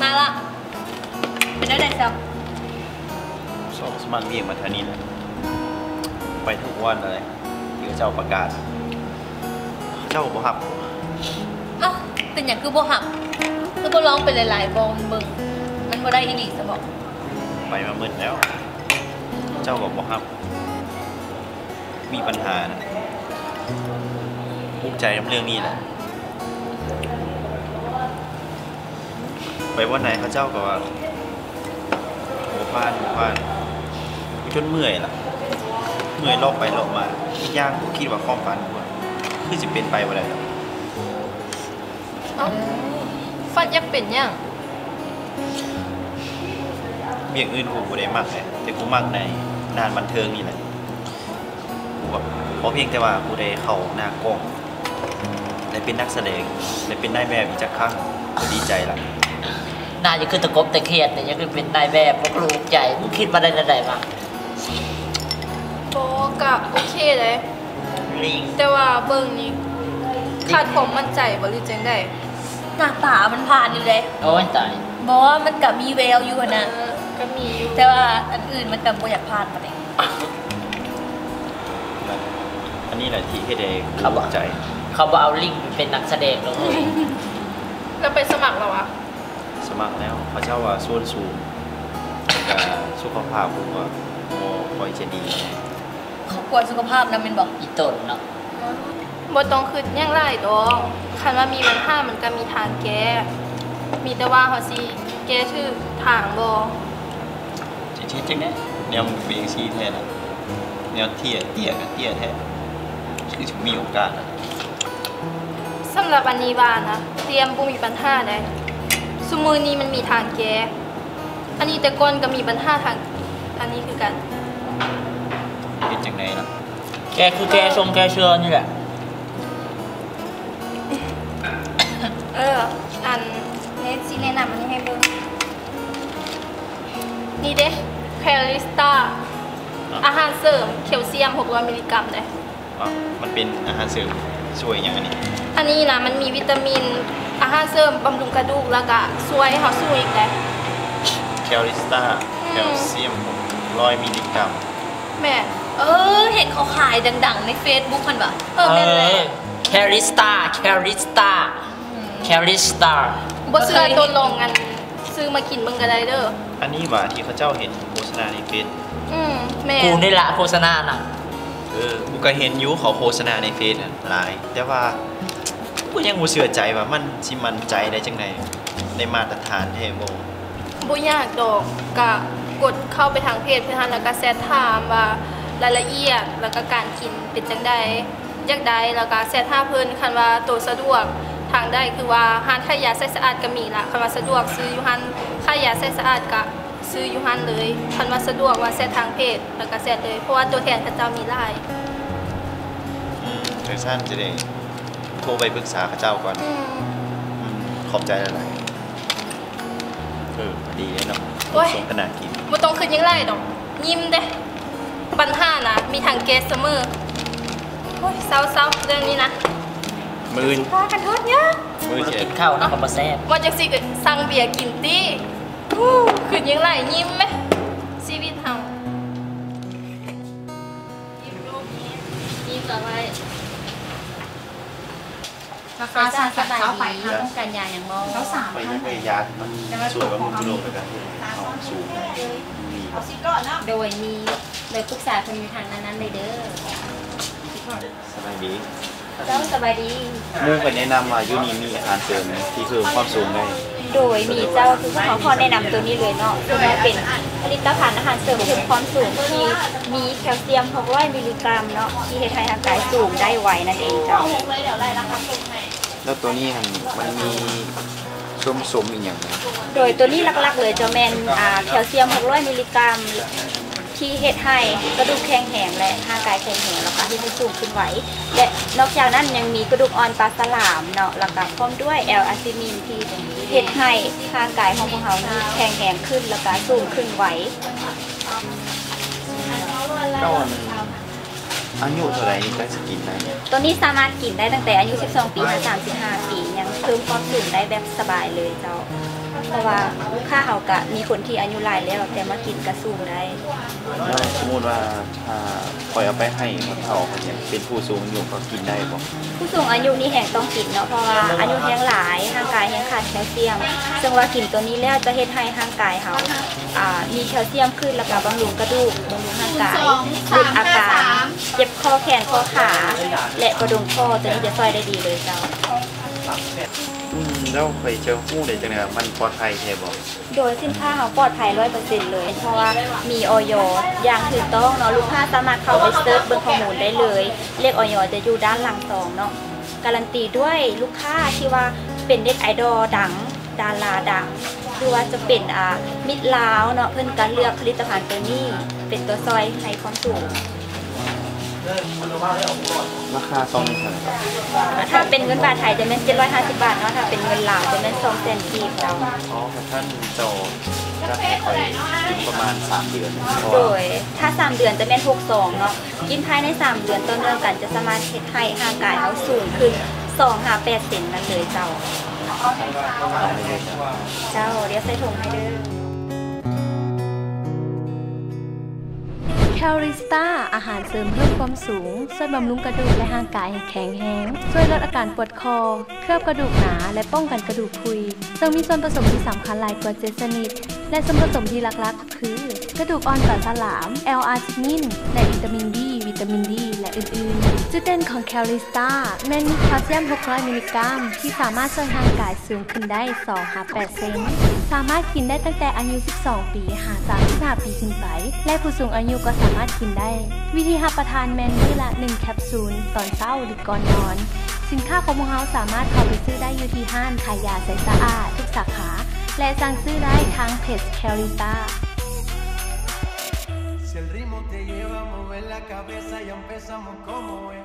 ມາລະ ເປັນແນວໃດຊະ? ຊອກສະໝັກວຽກມາທາງນີ້ແຫຼະ ໄປທຸກວັນເລີຍ ທີ່ເຂົາເຈົ້າປະກາດ ເຂົາເຈົ້າກໍບໍ່ຮັບ. ເອົ້າ ເປັນຫຍັງຄືບໍ່ຮັບ? ຄືບໍ່ລອງໄປຫຼາຍໆບ່ອນເບິ່ງ ມັນບໍ່ໄດ້ອີ່ຫຼີຊະບໍ? ໄປມາໝົດແລ້ວ ເຂົາເຈົ້າກໍບໍ່ຮັບ. ມີບັນຫານະ ທຸກໃຈນຳເລື່ອງນີ້ແຫຼະ ໄປບ່ອນໃດເຂົາເຈົ້າກໍວ່າບໍ່ຜ່ານ ບໍ່ຜ່ານ ຈົນເມື່ອຍລະ ເມື່ອຍເລາະໄປເລາະມາ. ອີກຢ່າງ ກູຄິດວ່າຄວາມຝັນກູ ຄືຊິເປັນໄປບໍ່ໄດ້ດອກ. ເອົ້າ ຝັນຢາກເປັນຫຍັງ? ວຽກອື່ນກູບໍ່ໄດ້ມັກແຫຼະ ແຕ່ກູມັກໃນດ້ານບັນເທີງນີ້ແຫຼະ. ກູວ່າ ຂໍພຽງແຕ່ວ່າກູໄດ້ເຂົ້າໜ້າກ້ອງ ໄດ້ເປັນນັກສະແດງ ໄດ້ເປັນນາຍແບບອີກຈັກຄັ້ງ ກະດີໃຈລະ. ໜ້າຈະຄືຕະກົບຕະຂຽດນີ້ ຢາກໄດ້ເປັນນາຍແບບ ບໍ່ຮູ້ໃຈ. ມຶງຄິດມາໄດ້ແນວໃດວະ? ບໍ່ ກະໂອເຄເດ້ ແຕ່ວ່າເບິ່ງນີ້ຂາດຄວາມໝັ້ນໃຈບໍ່ ຫຼືຈັ່ງໃດ? ໜ້າຕາມັນຜ່ານຢູ່ເດ້. ໂອ້ຍຕາຍ ບໍ່ ມັນກະມີແວວຢູ່ຫັ້ນນະ. ເອີ ກະມີຢູ່ ແຕ່ວ່າອັນອື່ນມັນກະບໍ່ຢາກຜ່ານປານໃດ. ອັນນີ້ແຫຼະທີ່ເຮັດໃຫ້ເຂົາບໍ່ ໃຈ ເຂົາບໍ່ເອົາລິ້ງໄປເປັນນັກສະແດງດອກເອີຍ. ແລ້ວໄປສະໝັກແລ້ວຫວາ? ສະໝັກແລ້ວ ເຂົາເຈົ້າວ່າສ່ວນສູງ ແລ້ວກະສຸຂະພາບພວກວ່າບໍ່ຄ່ອຍຈະດີ. ເຂົາກວດສຸຂະພາບນຳແມ່ນບໍ່? ອີຕົນເນາະ. ບໍ່ຕ້ອງຄິດຫຍັງຫຼາຍດອກ ຄັນວ່າມີບັນຫາມັນກະມີທາງແກ້ ມີແຕ່ວ່າເຮົາຊິແກ້ຖືກທາງບໍ່. ຊິເຮັດຈັ່ງໃດ? ແນວມັນເປັນຈັ່ງຊີ້ແທ້ລະ ແນວເຕ້ຍ ເຕ້ຍກະເຕ້ຍແທ້ ຄືຊິມີໂອກາດລະ. ສຳລັບອັນນີ້ວ່ານະ ຕຽມບໍ່ມີບັນຫາໃດ ຊຸມື້ນີ້ມັນມີທາງແກ້. ອັນນີ້ແຕ່ກ່ອນກໍມີບັນຫາທາງອັນນີ້ຄືກັນ. ເຮັດຈັ່ງໃດລະ? ແກຄືແກຊົງແກເຊື່ອນີ້ແຫຼະ. ເອີ ອັນນີ້ຊິແນະນຳອັນນີ້ໃຫ້ເບິ່ງ ນີ້ເດ້ ແຄລິສຕາ ອາຫານເສີມແຄວຊຽມຫົກຮ້ອຍມິລລິກຣາມເດ້. ມັນເປັນອາຫານເສີມຊ່ວຍຫຍັງອັນນີ້? ອັນນີ້ນະ ມັນມີວິຕາມິນ ອາຫານເສີມບຳລຸງກະດູກ ແລ້ວກະຊ່ວຍເຮົາສູງອີກໄດ໋. ແຄລິສຕາ ອືມ ແຄວຊຽມຫົກຮ້ອຍມິລລິກຣາມ. ແມ່ນ. ເອີ ເຫັນເຂົາຂາຍດັງໆໃນເຟສບຸກຫັ້ນຫວາ? ເອີ ແມ່ນແຫຼະ ເອີ ແຄລິສຕາ ແຄລິສຕາ ອືມ ແຄລິສຕາ. ບໍ່ເຊື່ອ ທົດລອງອັນ ຊື້ມາກິນເບິ່ງກໍໄດ້ເດີ. ອັນນີ້ຫວາ ທີ່ເຂົາເຈົ້າເຫັນໂຄສະນາໃນເຟສ? ອືມ ແມ່ນ. ກູນີ້ລະໂຄສະນານະ. ເອີ ກູກໍເຫັນຢູ່ ເຂົາໂຄສະນາໃນເຟສຫັ້ນຫຼາຍ ແຕ່ວ່າກູຍັງບໍ່ເຊື່ອໃຈວ່າມັນຊິໝັ້ນໃຈໄດ້ຈັ່ງໃດ ໄດ້ມາດຕະຖານແທ້ບໍ່? ບໍ່ຍາກດອກ ກະກົດເຂົ້າໄປທາງເພຈເພິ່ນຫັ້ນ ແລ້ວກະແຊັດຖາມວ່າລາຍລະອຽດ ແລ້ວກະການກິນເປັນຈັ່ງໃດ ຢາກໄດ້ ແລ້ວກະແຊັດຫາເພິ່ນ. ຄັນວ່າໂຕສະດວກທາງໃດ ຄືວ່າຮ້ານຂາຍຢາໄຊສະອາດກະມີລະ ຄັນວ່າສະດວກຊື້ຢູ່ຫັ້ນ ຂາຍຢາໄຊສະອາດກະ ຊື້ຢູ່ຫັ້ນເລີຍ. ຄັນວ່າສະດວກວ່າແຊັດທາງເພຈ ແລ້ວກະແຊັດເລີຍ ເພາະວ່າຕົວແທນເຂົາເຈົ້າມີຫຼາຍ. ອືມ ຈັ່ງຊັ້ນຈະໄດ້ໂທໄປປຶກສາເຂົາເຈົ້າກ່ອນ. ອືມ ອືມ ຂອບໃຈຫຼາຍໆ. ເອີ ດີເດ້ເນາະ. ໂອ້ຍ ສົມຂະໜາດກິນ ບໍ່ຕ້ອງຄິດຫຍັງຫຼາຍດອກ ຍິ້ມເດ້. ບັນຫານະ ມີທາງແກ້ສະເໝີ. ໂອ້ຍ ເຊົາໆ ເລື່ອງນີ້ນະ. ມື້ອື່ນພາກັນເຮັດຫຍັງ? ມື້ອື່ນຊິກິນເຂົ້ານຳກໍບໍ່ແຊບ. ວ່າຈັ່ງຊີ້ກໍສັ່ງເບຍກິນຕິ. ໂອ້ ຄິດຫຍັງຫຼາຍ ຍິ້ມແມະ ຊີວິດເຮົາ. ຍິ້ມລູກ ຍິ້ມ ຍິ້ມເອົາໄວ້. ລາຄາສາມສິບເກົ້າ ໄປຫາ ຕ້ອງການຢາຫຍັງບໍ່? ເຈົ້າສາມ ໄປຢາກໄດ້ຢາ ມັນຊ່ວຍບຳລຸງກະດູກ ແລ້ວກະເຮັດເຮົາສູງ. ໂດຍ ມີ ໂດຍປຶກສາເພິ່ນຢູ່ທາງນັ້ນໆເລີຍເດີ. ສະບາຍດີ. ເຈົ້າ ສະບາຍດີ. ໝູ່ເພິ່ນແນະນຳວ່າຢູ່ນີ້ມີອາຫານເສີມທີ່ເພີ່ມຄວາມສູງໄດ້. ໂດຍ ມີເຈົ້າ ຄືພວກເຮົາຂໍແນະນຳໂຕນີ້ເລີຍເນາະ ເຊິ່ງວ່າເປັນຜະລິດຕະພັນອາຫານເສີມເພີ່ມຄວາມສູງ ທີ່ມີແຄວຊຽມຫົກຮ້ອຍມິລລິກຣາມເນາະ ທີ່ເຮັດໃຫ້ຮ່າງກາຍສູງໄດ້ໄວນັ້ນເອງເຈົ້າ. ແລ້ວໂຕນີ້ຫັ້ນ ມັນມີສ່ວນປະສົມອີ່ຫຍັງ? ໂດຍ ໂຕນີ້ຫຼັກໆເລີຍເຈົ້າ ແມ່ນ ອາ ແຄວຊຽມຫົກຮ້ອຍມິລລິກຣາມ ທີ່ເຮັດໃຫ້ກະດູກແຂງແຮງ ແລະ ຮ່າງກາຍແຂງແຮງ ແລ້ວກະເຮັດໃຫ້ສູງຂຶ້ນໄວ ແລະ ນອກຈາກນັ້ນຍັງມີກະດູກອ່ອນປາສະຫຼາມເນາະ ແລ້ວກະພ້ອມດ້ວຍແອລອາຊິມິນ ທີ່ເຮັດໃຫ້ຮ່າງກາຍຂອງພວກເຮົານີ້ແຂງແຮງຂຶ້ນ ແລ້ວກະສູງຂຶ້ນໄວ. ເຈົ້າ ອາຍຸເທົ່າໃດນີ້ຈັ່ງຊິກິນໄດ້? ໂຕນີ້ສາມາດກິນໄດ້ຕັ້ງແຕ່ອາຍຸສິບສອງປີຫາສາມສິບຫ້າປີ ຍັງ ເພີ່ມຄວາມສູງໄດ້ແບບສະບາຍເລີຍເຈົ້າ ເພາະວ່າລູກຄ້າເຮົາກະມີຄົນທີ່ອາຍຸຫຼາຍແລ້ວ ແຕ່ມາກິນກະສູງໄດ້. ແລ້ວສົມມຸດວ່າ ຖ້າຂ້ອຍເອົາໄປໃຫ້ຄົນເຖົ້າ ເຂົາເປັນຜູ້ສູງອາຍຸ ເຂົາກິນໄດ້ບໍ່? ຜູ້ສູງອາຍຸນີ້ແຮງຕ້ອງກິນເນາະ ເພາະວ່າອາຍຸແຮງຫຼາຍ ຮ່າງກາຍແຮງຂາດແຄລຊຽມ ເຊິ່ງວ່າກິນໂຕນີ້ແລ້ວຈະເຮັດໃຫ້ຮ່າງກາຍເຮົາ ອ່າ ມີແຄລຊຽມຂຶ້ນ ແລ້ວກະບຳລຸງກະດູກ ບຳລຸງຮ່າງກາຍ ຫຼຸດອາການເຈັບຂໍ້ແຂນຂໍ້ຂາ ແລະ ກະດູກຂໍ້ ໂຕນີ້ຈະຊ່ອຍໄດ້ດີເລີຍເຈົ້າ. ອືມ ແລ້ວຂ້ອຍຈະຮູ້ໄດ້ຈັ່ງໃດວ່າມັນປອດໄພແທ້ບໍ່? ໂດຍ ສິນຄ້າເຮົາປອດໄພຮ້ອຍເປີເຊັນເລີຍ ເພາະວ່າມີ ອອຍ ຢ່າງຖືກຕ້ອງເນາະ ລູກຄ້າສາມາດເຂົ້າໄປເສີດເບິ່ງຂໍ້ມູນໄດ້ເລີຍ ເລກ ອອຍ ຈະຢູ່ດ້ານຫຼັງຊອງເນາະ ກາຣັນຕີດ້ວຍລູກຄ້າທີ່ວ່າເປັນເນັດໄອດອລດັງ ດາລາດັງ ຫຼືວ່າຈະເປັນ ອາ ມິດລາວເນາະ ເພິ່ນກະເລືອກຜະລິດຕະພັນໂຕນີ້ເປັນຕົວຊ່ອຍໃຫ້ຄວາມສູງ. ລາຄາຊອງໜຶ່ງເທົ່າໃດ? ຖ້າເປັນເງິນບາດໄທຈະແມ່ນເຈັດຮ້ອຍຫ້າສິບບາດເນາະ ຖ້າເປັນເງິນລາວຈະແມ່ນສອງແສນກີບເຈົ້າ. ອໍ ຖ້າທ່ານເຈົ້າຈັດໃຫ້ຂ້ອຍກິນປະມານສາມເດືອນ. ໂດຍ ຖ້າສາມເດືອນຈະແມ່ນຫົກຊອງເນາະ ກິນພາຍໃນສາມເດືອນຕໍ່ເນື່ອງກັນ ຈະສາມາດເຮັດໃຫ້ຮ່າງກາຍເຮົາສູງຂຶ້ນສອງຫາແປດເຊັນນັ້ນເລີຍເຈົ້າ. ເຈົ້າ ດຽວໃສ່ຖົງໃຫ້ເດີ້. Calista ອາຫານເສີມເພີ່ມຄວາມສູງ ຊ່ວຍບຳລຸງກະດູກ ແລະ ຮ່າງກາຍໃຫ້ແຂງແຮງ, ຊ່ວຍລົດອາການປວດຂໍ້, ເຄືອບກະດູກໜາ ແລະ ປ້ອງກັນກະດູກຜຸຍ, ເຊິ່ງມີສ່ວນປະສົມທີ່ສຳຄັນຫຼາຍກວ່າເຈັດຊະນິດ ແລະ ສ່ວນປະສົມທີ່ຫຼັກໆຄື ກະດູກອ່ອນປາສະຫຼາມ, ແອລອາທິນິນ ແລະ ວິຕາມິນ D, ວິຕາມິນ D ແລະ ອື່ນໆ. ຈຸດເດັ່ນຂອງ Calista ແມ່ນມີແຄລຊຽມຫົກຮ້ອຍມິລລີກຣາມ ທີ່ສາມາດຊ່ວຍຮ່າງກາຍ ສູງຂຶ້ນໄດ້ສອງຫາແປດເຊັນ, ສາມາດກິນໄດ້ຕັ້ງແຕ່ອາຍຸສິບສອງປີຫາສາມສິບຫ້າປີຂຶ້ນໄປ ແລະ ຜູ້ສູງອາຍຸກໍສາມາດກິນໄດ້. ວິທີຮັບປະທານແມ່ນມື້ລະໜຶ່ງແຄບຊູນ ຕອນເຊົ້າ ຫຼື ກ່ອນນອນ. ສິນຄ້າຂອງພວກເຮົາສາມາດເຂົ້າໄປຊື້ໄດ້ຢູ່ທີ່ຮ້ານຂາຍຢາໃສສະອາດທຸກສາຂາ ແລະ ສັ່ງຊື້ໄດ້ທາງເພຈ Calista. Si el ritmo te lleva a mover la cabeza, ya empezamos como es.